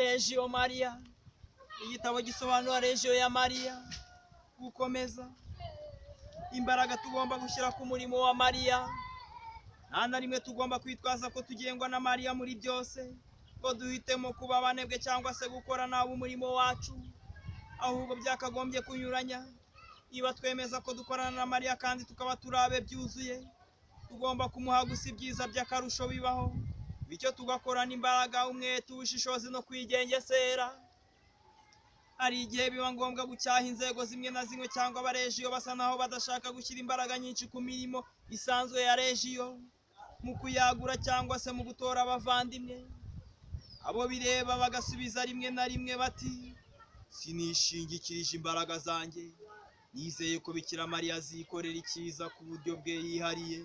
Legio Maria, igitabo gisobanura Legio ya Mariya. Gukomeza imbaraga tugomba gushyira ku murimo wa Mariya. Nta na rimwe tugomba kwitwaza ko tugengwa na Mariya muri byose, ko duhitemo kuba abanebwe cyangwa se gukora nabi umurimo wacu, ahubwo byakagombye kunyuranya. Niba twemeza ko dukorana na Mariya kandi tukaba turabe byuzuye, tugomba kumuha gusa ibyiza by'akarusho bibaho, bityo tugakorana imbaraga, umwete, ubushishozi no kwigengesera. Hari igihe biba ngombwa gucyaha inzego zimwe na zimwe cyangwa abarejiyo basa naho badashaka gushyira imbaraga nyinshi ku mirimo isanzwe ya rejiyo, mu kuyagura cyangwa se mu gutora abavandimwe. Abo bireba bagasubiza rimwe na rimwe bati: "Sinishingikirije imbaraga zanjye, nizeye ko Bikira Mariya azikorera icyiza ku buryo bwe yihariye."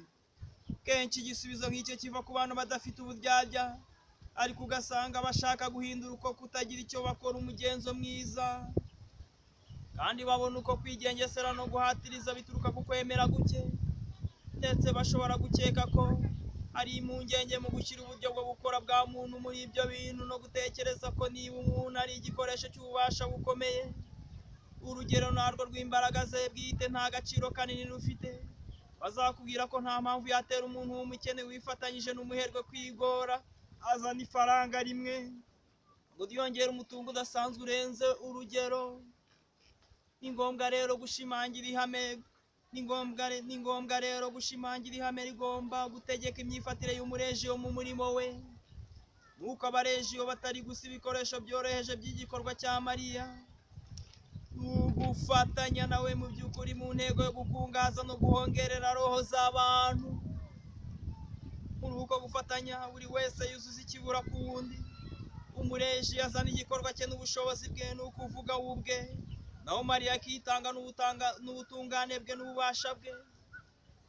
Kenshi igisubizo nk'icyo kiva ku bantu badafite uburyarya, ariko ugasanga bashaka guhindura uko kutagira icyo bakora umugenzo mwiza, kandi babona uko kwigengesera no guhatiriza bituruka ku kwemera guke. Ndetse bashobora gukeka ko hari impungenge mu gushyira uburyo bwo gukora bwa muntu muri ibyo bintu, no gutekereza ko niba umuntu ari igikoresho cy'ububasha bukomeye, urugero narwo rw'imbaraga ze bwite nta gaciro kanini rufite. Bazakubwira ko nta mpamvu yatera umuntu w'umukene wifatanyije n'umuherwe kwigora azana ifaranga rimwe ngo ryongere umutungo udasanzwe urenze urugero. Ni ngombwa rero gushimangira ihame, ni ngombwa rero gushimangira ihame rigomba gutegeka imyifatire y'umurejiyo mu murimo we, nuko abarejiyo batari gusa ibikoresho byoroheje by'igikorwa cya Mariya, ni ugufatanya nawe mu by'ukuri mu ntego yo gukungahaza no guhongerera roho z'abantu. Muri uko gufatanya, buri wese yuzuza ikibura ku wundi. Umureji azana igikorwa cye n'ubushobozi bwe, ni ukuvuga we ubwe, naho Mariya akitanga n'ubutungane bwe n'ububasha bwe.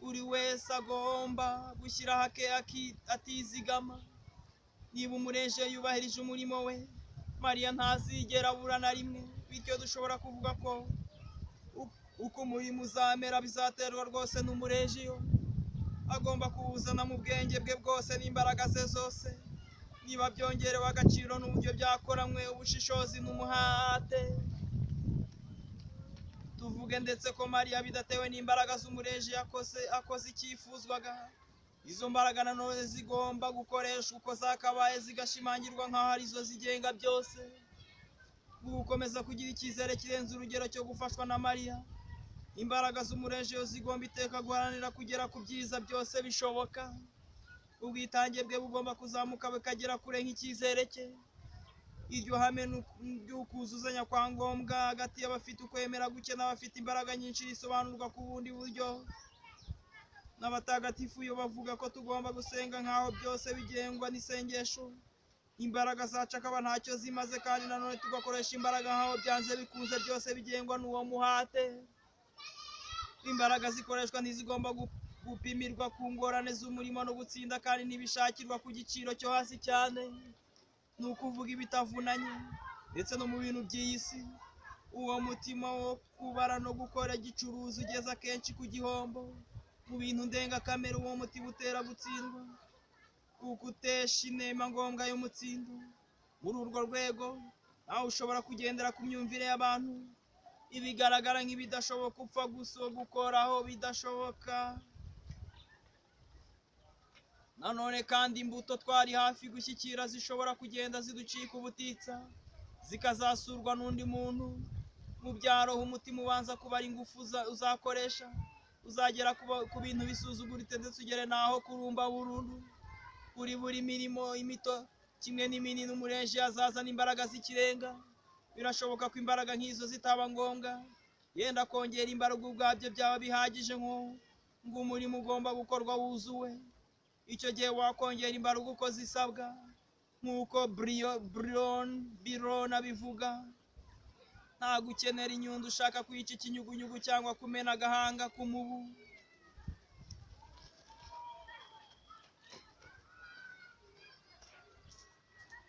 Buri wese agomba gushyiraho ake atizigama. Niba umureji yubahirije umurimo we, Mariya ntazigera abura na rimwe. Bityo dushobora kuvuga ko uko umurimo uzamera bizaterwa rwose n'umurejiyo. Agomba kuwuzana mu bwenge bwe bwose n'imbaraga ze zose, niba byongerewe agaciro n'uburyo byakoranywe ubushishozi n'umuhate. Tuvuge ndetse ko Mariya bidatewe n'imbaraga z'umureji yakoze akoze icyifuzwaga, izo mbaraga nanone zigomba gukoreshwa uko zakabaye, zigashimangirwa nk'aho arizo zigenga byose. Gukomeza kugira icyizere kirenze urugero cyo gufashwa na Mariya, imbaraga z'umurejiyo zigomba iteka guharanira kugera ku byiza byose bishoboka. Ubwitange bwe bugomba kuzamuka bukagera kure nk'icyizere cye. Iryo hame ry'ukuzuzanya kwa ngombwa hagati y'abafite ukwemera guke n'abafite imbaraga nyinshi risobanurwa ku bundi buryo n'abatagatifu iyo bavuga ko tugomba gusenga nk'aho byose bigengwa n'isengesho, imbaraga zacu akaba ntacyo zimaze, kandi nanone tugakoresha imbaraga nk'aho byanze bikunze byose bigengwa n'uwo muhate. Imbaraga zikoreshwa ntizigomba gupimirwa ku ngorane z'umurimo no gutsinda, kandi ntibishakirwa ku giciro cyo hasi cyane, ni ukuvuga ibitavunanye. Ndetse no mu bintu by'iyi si, uwo mutima wo kubara no gukora gicuruzi ugeza kenshi ku gihombo. Mu bintu ndengakamere, uwo mutima utera gutsindwa kuko utesha inema ngombwa y'umutsindo. Muri urwo rwego, nawe ushobora kugendera ku myumvire y'abantu, ibigaragara nk'ibidashoboka upfa gusa gukoraho bidashoboka. Nanone kandi, imbuto twari hafi gushyikira zishobora kugenda ziducika ubutitsa, zikazasurwa n'undi muntu. Mu byaro, umutima ubanza kubara ingufu uzakoresha, uzagera ku bintu bisuzuguritse, ndetse ugere n'aho kurumba burundu. Kuri buri mirimo imito kimwe n'iminini, umureji azazana imbaraga z'ikirenga. Birashoboka ko imbaraga nk'izo zitaba ngombwa. Yenda kongera imbaraga ubwabyo byaba bihagije nko ngo umurimo ugomba gukorwa wuzuwe. Icyo gihe wakongera imbaraga uko zisabwa, nk'uko Biron abivuga. Nta gukenera inyundo ushaka kwica ikinyugunyugu cyangwa kumena agahanga k'umubu.